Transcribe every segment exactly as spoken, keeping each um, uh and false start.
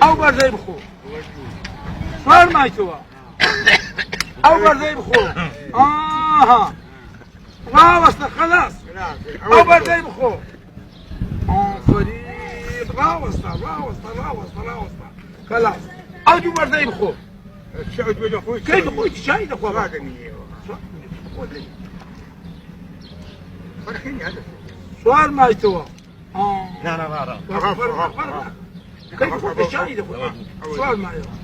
Ew berdey bixwe. Çar maytowa. Ew berdey bixwe. Aha. Raweste, xelas. Ew berdey bixwe. Aferîn. Raweste, raweste, raweste, raweste. Xelas. Ew dû berdey bixwe. Key dixwe, çayî dixwe. Çar maytowa. Na, na, na, na. Key dixwe, çayî dixwe. Çar maytowa.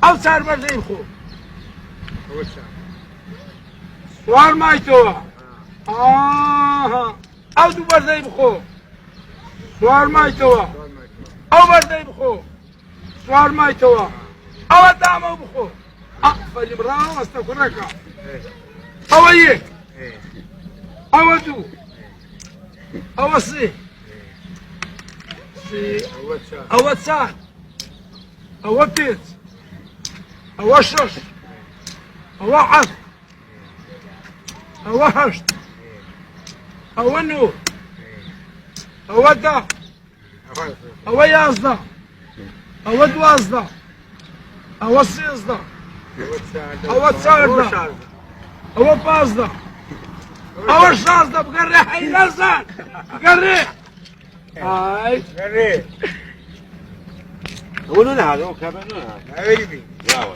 Ew çar berdey bixwe. Çar maytowa. Aha. Ew dû berdey bixwe. Çar maytowa. Ew berdey bixwe. Çar maytowa. Ew dama bixwe. Aferîn, raweste kureka. Ew yek. Ew dû. Ew sê. Sê. Ew çar. Ew pênc. Ew şeş. Ew heft. Ew heşt. Ew nû. Ew deh. Ew yazdeh. Ew duwazdeh. Ew sêzdeh. Ew çardeh. Ew pazdeh. Ew şazdeh. Bigerê heyrazan. Bigerê. Ay. Bigerê. Onu ne hadi, o kadar ne hadi? Öyle bir. Bravo.